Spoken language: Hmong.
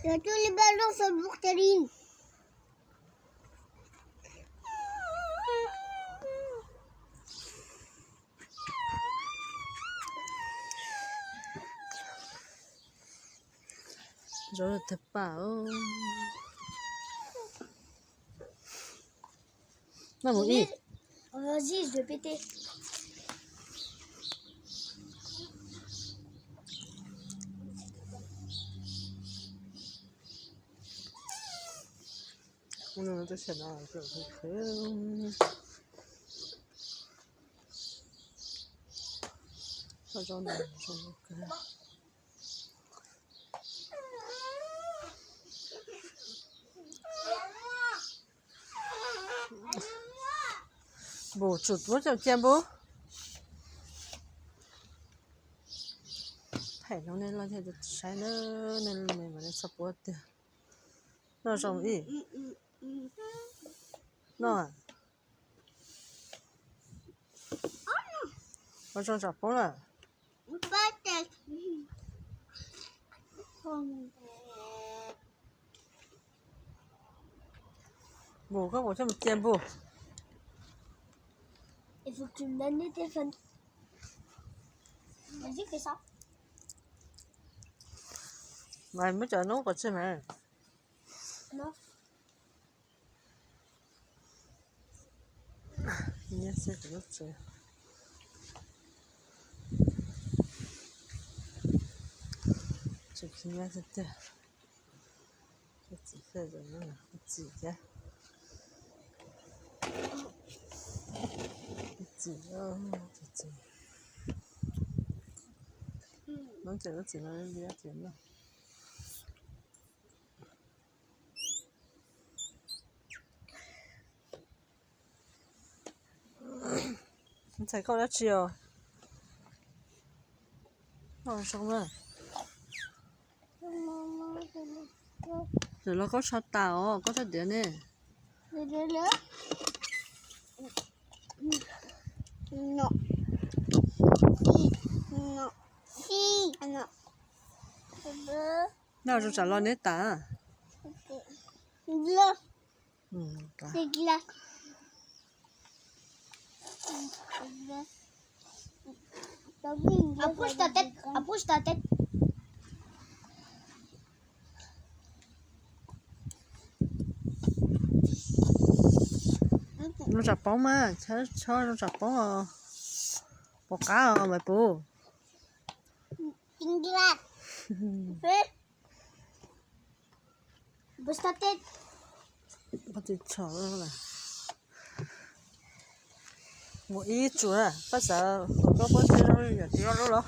Cov cub li ba lub xo buk ta li. Zov tag pam. Noj mus ib. Npum tsum puab coj cia npum. Thaij no nej loj thiaj saib na, nej me mas nej txhob puab tiag. Noj zoo ib. Noj. Ua zoo tsam poob lawm. Npum koj puas coj mus cia npum. Mas muab cov noob kom tseg mas. Nyiab xwb kuv lub tsev. Tseem nyiab xwb tiag. Tus txiv fej, tus txiv thiab. Tus txiv, tus txiv. Noob ces lub txiv no liab tiag no. Ntxhais koj dab tsi os? Koj zoo na. Lawv los koj tso tas os, koj txhob diav ne. Noj zoo tsam los neb tas. Zoo tsam poob mas, txhob zoo tsam poob os. Pom qab os Maiv Puv. Mus ib tsuas, koj xav kom koj puab txog zoo yam tsis zoo lub los?